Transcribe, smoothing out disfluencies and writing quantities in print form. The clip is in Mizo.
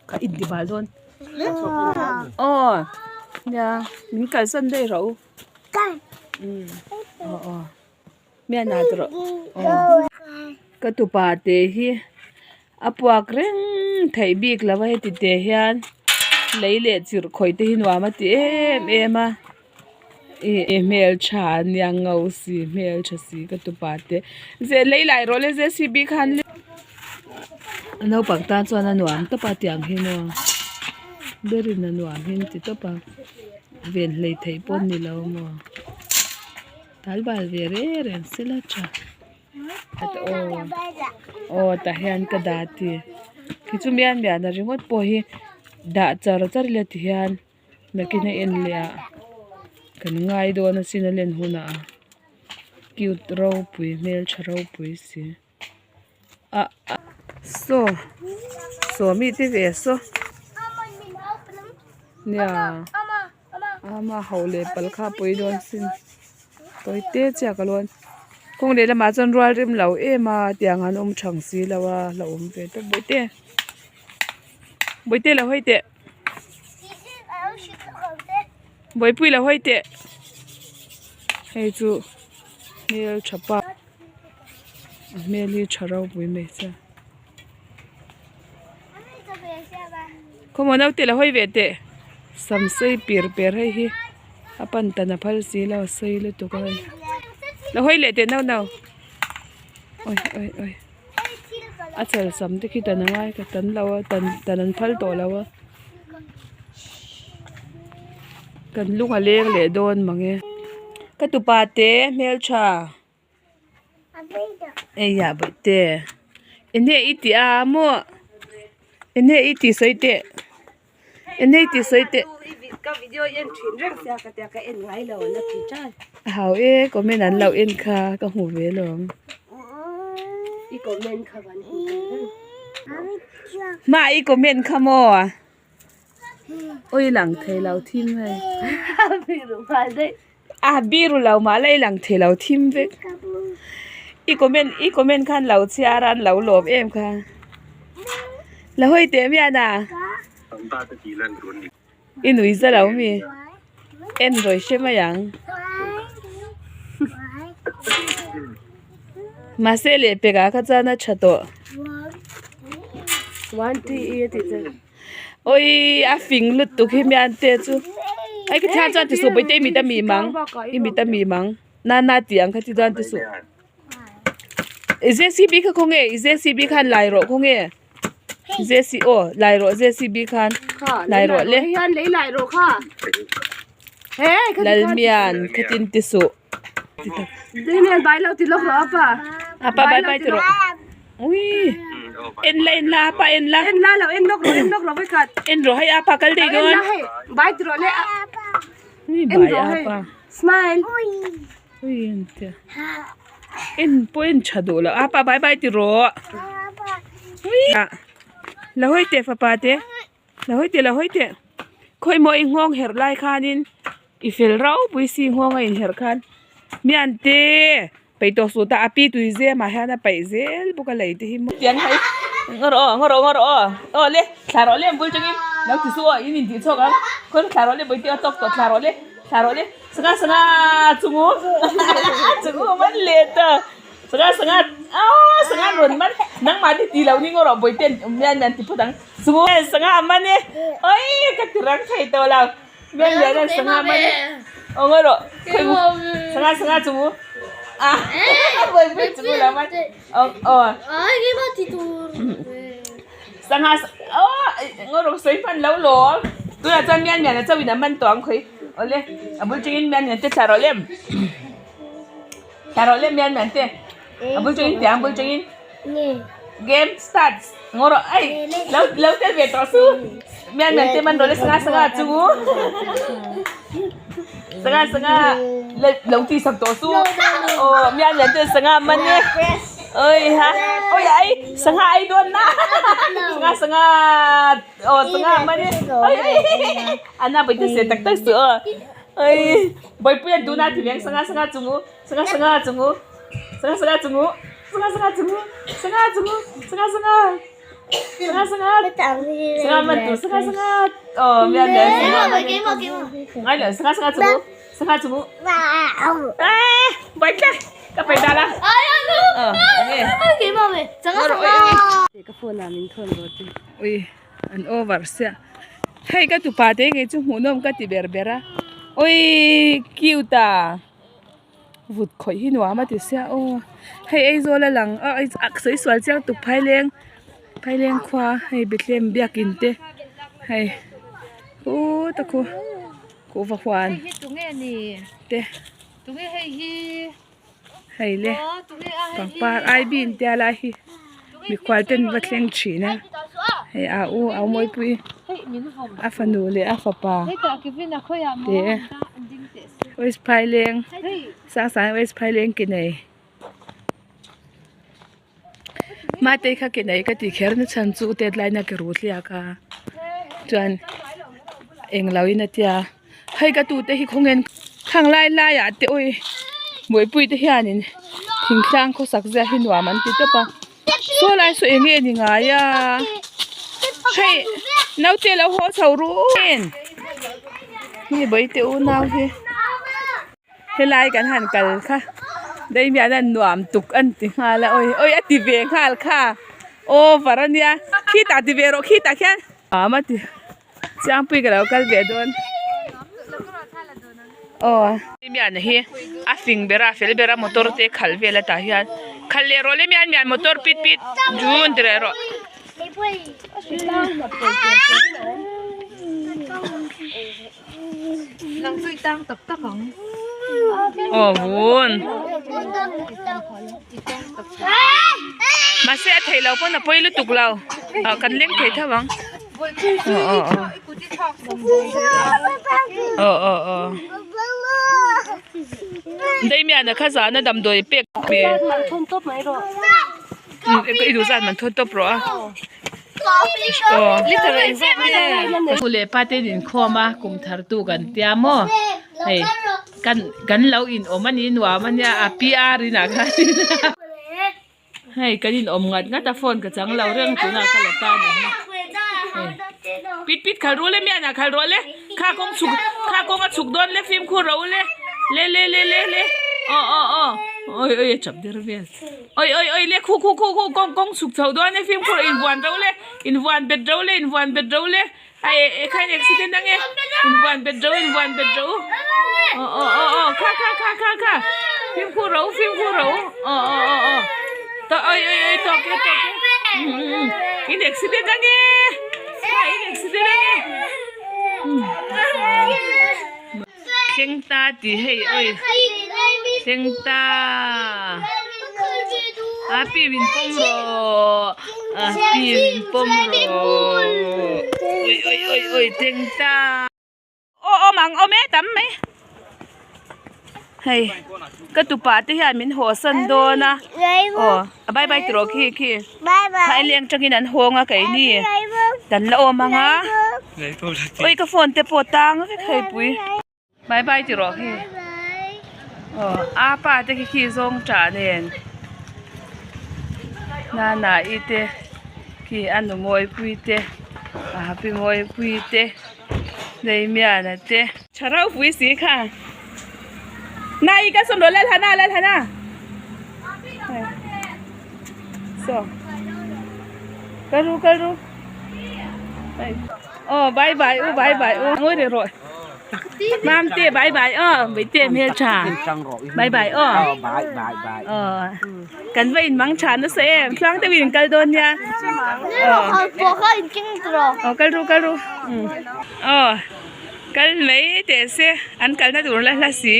Ka inti bal dawn. Aw nia min kalsan daih rawh u. Aw aw mian ah tawh rawh aw ka tupa te hi a puak reng theih bik lo a heti te hian lei leh chirh khawih te hi nuam a ti em em a ih hmeltha ania ngo si hmeltha si ka tupa te zeh lei lai rawh le J C B khan le naupang tan chuan a nuam tawp a tiang hi maw berin a nuam hi an ti tawp a ven hlei theih pawh a ni lo maw tal bal ve reng reng sela tha aw aw tah hian ka dah ti khi chu mian mian a ringawt pawh hi dah char char ila ti hian. Nakin a en leh ah kan ngai dawn asin a len hunah cute ropui hmeltha ropui si ah ah saw saw mi te ve saw nia ama hauh leh pal kha a pawi dawn sin tawi te chiah ka lawn kawng leh lamah chuan rual rem lo em a tiang an awm thang si lo a la awm ve tawp bawihte bawihte lo hawi teh. Buaipui lo hawi teh hei chu hmel tha pa a hmel hi tha ropui mai sia khawmaw naute lo hawi ve teh sam sei pir per hei hi a pan tan a phal si lo a sei lutuk a hei lo hawi leh teh nau nau awi awi awi. A chal sam te khi tan a ngai ka tan lo a tan tan an phal tawh lo a kan lung a leng leh dawn mang e ka tupa te hmeltha eiah bawihte eng nge i tih a maw eng nge i tih sawi teh. Eng hei tih sawi teh. Hau e comment an lo en kha ka hmu ve lawm. Hma i comment kha maw? Oi lang thei lo thim hei. A biru lo mah la i lang thei lo thim vek. I comment i comment khan lo chhiar a an lo lawm em kha. La hawi teh mian a. I nui za lo mi. En rawi hre mai ang. Mahse lehpek ah kha chuan a tha tawh. Awii a fing lutuk hi mian te chu ai ka thian chuan ti suh bawihte i mit a mi mang i mit a mi mang nana tih ang kha ti chuan ti suh i JCB kha khawnge i JCB khan lai rawh khawnge JC aw lai rawh JCB khan lai rawh le Lalmian khatin ti suh apa bye bye ti rawh ui en la en la apa en la en la lo en lawk rawh en lawk rawh vekhat en rawh hei apa kal daih dawn bye ti rawh le ui bye apa smile ui en te en pawh en tha duh lo apa bye bye ti rawh ui la hawi teh fapa te. La hawi teh la hawi teh khawi maw i nghawng herh lai khanin i fel ropui si nghawng a inherh khan mian te peih tawh suh ta a pi tui zem ah hian a paih zel bawk a lei te hi maw tiang hei ngaw rawh aw ngaw rawh ngaw rawh aw aw le thla rawh le an bul tangin lo ti suh aw in intih chhuak ang khawi thla rawh le bawihte a tawk tawh thla rawh le thla rawh le sangha sangha chungu chungu man leh ta. Sangha sangha aw sangha rawn man nangmah ni tih loh ni ngaw rawh bawihte an awm mial mial ti phawt ang chu sangha a man e awii ka ti rang thei tawh lo mial mial hian sangha a man e aw ngaw rawh sangha sangha chu a bawihpui chu lo man aw aw sangha aw ngaw rawh sawi hman lo lawm tunah chuan mial mial a chauhin a man tawh ang khawi awle a bul tangin mial mial te thla rawh lem. Thla rawh le mian mian te. A bul chungin tiang bul chungin. Game starts. Ngaw rawh ai lo lo tel ve tawh su. Mian mian te man rawh le sanga sanga chu. Sanga sanga le lo ti sak tawh su. Oh mian mian te sanga man e. Oi ha. Oi ai sanga ai dawn na. Sanga sanga oh sanga man e. Oi oi. Ana bai te se tak tak su. Oi Bawipuia tuna ti veng sangha sangha chung u sangha sangha chung u sangha sangha chung u sangha sangha chung u sangha chung u sangha sangha sangha sangha sangha man tur sangha sangha aw mian le ngai lo sangha sangha chu sangha chu eh bai tla ka pai ta la ui an over sia hei ka tupa te ngei chu hmuhnawm ka ti ber ber a ui cute a. Vut khawih hi nuam a ti sia aw hei Aizawl a lang a a sawi sual chiang tuk phaileng phaileng khua hei Bethlehem biakin te hei huuuh te khu kuhva huan te hei le pangpar ai bean te a lai hi mikhual ten va thleng thin a hei a u a mawipui a fanu leh a fapa te. West Phaileng Sangsang West Phaileng ke nei Matei kha ke nei ka tih kher na chhan chu tet laina ke ru hliak a chuan englo in a tia hei ka tute hi khawngen khang lai lai ah te awi buaipui te hianin thingtlang khawsak zia hi nuam an ti tawp a saw lai saw eng nge ni ngai a hei naute lo haw chho ru Hei bawihte unau hi helai kan han kal kha daimian an nuam tuk an ti nghal a awi awi a ti ve nghal kha over a nia khitah ti ve rawh khitah khian nuam a ti chiangpui ka lo kal ve dawn aw mian hi a fing ber a fel ber a motor te khalh vel atah hian khalh leh rawh le mian mian motor pit pit zun ti leh rawh. Aw vun mahse a theih loh pawn a pawi lutuk lo ah kan leng thei tho ang aw aw aw aw aw aw Damian-a kha zana damdawi pek pe. I duh zat man thawn tawp rawh a. Nu leh pa te an inkhawm a kum thar tu kan tia maw hei kan kan lo in awm a ni nuam a nia a PR in ah khan hei kan in awm ngat ngat a phone ka chang lo reng tunah ka la ta a ni hi hei pit pit khal ru le mian ah khal rawh le kha kawng chhuk kha kawng a chhuk dawn le fimkhur rawh u le le le le le le aw aw aw oi oi a chap der vel. Oi oi oi le khu khu khu khu kawng kawng chhuk chho dawn e fimkhur invuan ro le invuan bet ro le invuan bet ro le a e e kha in accident ang e invuan bet ro invuan bet ro aw aw aw aw kha kha kha kha kha fimkhur ro fimkhur ro aw aw aw aw tawh oi oi oi tawk e tawk e in accident ang e kha in accident ang e Thleng ta tih hei oi thleng ta a pi min pawm rawh a pi min pawm rawh oi oi oi oi thleng ta aw awm ang awm e tam mai hei ka tupa te hian min haw san dawn a aw a bye bye tih rawh khi khi phaileng tangin an hawng a keini kan la awm ang a ui ka phone te pawh tang vek hei pui bye bye tih rawh khi aw a pa te khi khi zawng tah nen nana i te khi a nu mawi pui te a happy mawi pui te Neimiana te. Tha ropui si kha. Na i ka sawm rawh Lalhana Lalhana. So. Kal ru kal ru. Oh bye bye u bye bye u. Ngoi re rawh. Mam te bye bye aw mei te hmel tha. Bye bye aw. Bye bye bye. Aw. Kan va in mang tha nasa em. Tluang deuhin in kal dawn nia. Aw kal ru kal ru. Aw kal mai teh se an kalna tur la hla si.